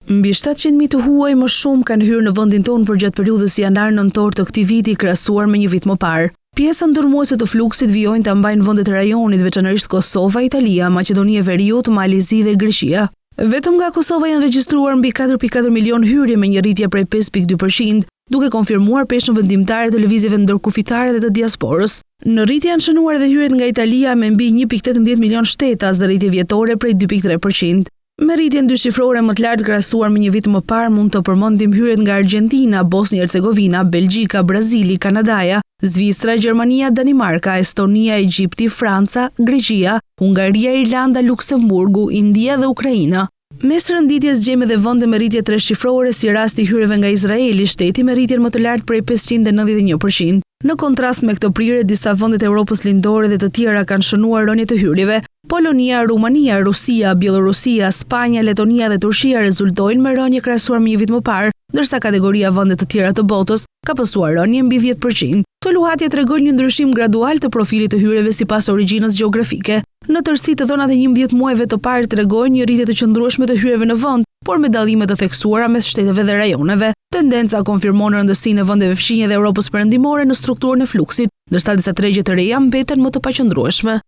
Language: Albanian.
Mbi 700.000 të huaj më shumë kanë hyrë në vendin tonë përgjatë periudhës janar-nëntor të këtij viti krahasuar me një vit më parë. Pjesën dërrmuese të fluksit vijojnë ta mbajnë vendet e rajonit, veçanërisht Kosova, Italia, Maqedonia e Veriut, Mali i Zi dhe Greqia. Vetëm nga Kosova janë regjistruar mbi 4.4 milionë hyrje me një rritje prej 5.2%, duke konfirmuar peshën vendimtare të lëvizjeve ndërkufitare dhe të diasporës. Në rritje janë shënuar edhe hyrjet nga Italia me mbi 1.18 milionë shtetas dhe rritje vjetore prej 2.3%. Me rritjen dyshifrore më të lartë krahasuar me një vit më parë mund të përmendim hyrjet nga Argjentina, Bosnjë Hercegovina, Belgjika, Brazili, Kanadaja, Zvicra, Gjermania, Danimarka, Estonia, Egjipti, Franca, Greqia, Hungaria, Irlanda, Luksemburgu, India dhe Ukraina. Mes renditjes gjejmë edhe vende me rritje treshifrore si rasti i hyrjeve nga Izraeli, shteti me rritjen më të lartë prej 591%. Në kontrast me këtë prirje, disa vende të Europës Lindore dhe të tjera kanë shënuar rënie të hyrjeve. Polonia, Rumania, Rusia, Bjellorusia, Spanja, Letonia dhe Turqia rezultojnë me rënie krahasuar me një vit më parë, ndërsa kategoria vende të tjera të botës ka pësuar rënie mbi 10%. Këto luhatje tregojnë një ndryshim gradual të profilit të hyrjeve sipas origjinës gjeografike. Në tërësi, të dhënat e 11 muajve të parë tregojnë një rritje të qëndrueshme të hyrjeve në vend, por me dallime të theksuara mes shteteve dhe rajoneve. Tendenca konfirmon rëndësinë e vendeve fqinje dhe Europës Perëndimore në strukturën e fluksit, ndërsa disa tregje të reja mbeten më të paqëndrueshme.